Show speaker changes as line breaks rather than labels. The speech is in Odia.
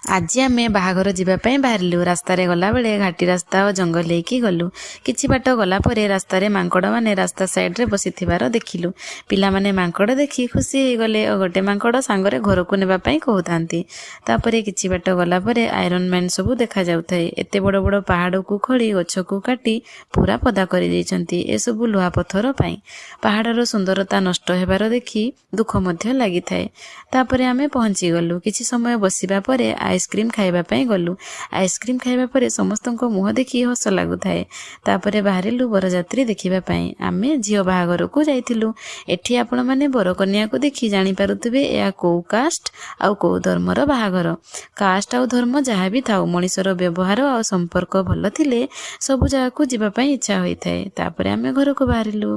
ଆଜି ଆମେ ବାହାଘର ଯିବା ପାଇଁ ବାହାରିଲୁ। ରାସ୍ତାରେ ଗଲାବେଳେ ଘାଟି ରାସ୍ତା ଓ ଜଙ୍ଗଲ ହେଇକି ଗଲୁ। କିଛି ବାଟ ଗଲା ପରେ ରାସ୍ତାରେ ମାଙ୍କଡ଼ମାନେ ରାସ୍ତା ସାଇଡ଼ରେ ବସିଥିବାର ଦେଖିଲୁ। ପିଲାମାନେ ମାଙ୍କଡ଼ ଦେଖି ଖୁସି ହେଇଗଲେ ଓ ଗୋଟେ ମାଙ୍କଡ଼ ସାଙ୍ଗରେ ଘରକୁ ନେବା ପାଇଁ କହୁଥାନ୍ତି। ତାପରେ କିଛି ବାଟ ଗଲା ପରେ ଆଇରନ୍ ମ୍ୟାନ୍ ସବୁ ଦେଖାଯାଉଥାଏ। ଏତେ ବଡ଼ ବଡ଼ ପାହାଡ଼କୁ ଖୋଳି, ଗଛକୁ କାଟି ପୁରା ପଦା କରିଦେଇଛନ୍ତି ଏସବୁ ଲୁହା ପଥର ପାଇଁ। ପାହାଡ଼ର ସୁନ୍ଦରତା ନଷ୍ଟ ହେବାର ଦେଖି ଦୁଃଖ ମଧ୍ୟ ଲାଗିଥାଏ। ତାପରେ ଆମେ ପହଞ୍ଚିଗଲୁ। କିଛି ସମୟ ବସିବା ପରେ ଆଇସ୍କ୍ରିମ୍ ଖାଇବା ପାଇଁ ଗଲୁ। ଆଇସ୍କ୍ରିମ୍ ଖାଇବା ପରେ ସମସ୍ତଙ୍କ ମୁହଁ ଦେଖି ହସ ଲାଗୁଥାଏ। ତାପରେ ବାହାରିଲୁ ବରଯାତ୍ରୀ ଦେଖିବା ପାଇଁ। ଆମେ ଝିଅ ବାହାଘରକୁ ଯାଇଥିଲୁ। ଏଠି ଆପଣମାନେ ବରକନ୍ୟାକୁ ଦେଖି ଜାଣିପାରୁଥିବେ ଏହା କେଉଁ କାଷ୍ଟ ଆଉ କେଉଁ ଧର୍ମର ବାହାଘର। କାଷ୍ଟ ଆଉ ଧର୍ମ ଯାହା ବି ଥାଉ, ମଣିଷର ବ୍ୟବହାର ଆଉ ସମ୍ପର୍କ ଭଲ ଥିଲେ ସବୁ ଜାଗାକୁ ଯିବା ପାଇଁ ଇଚ୍ଛା ହୋଇଥାଏ। ତାପରେ ଆମେ ଘରକୁ ବାହାରିଲୁ।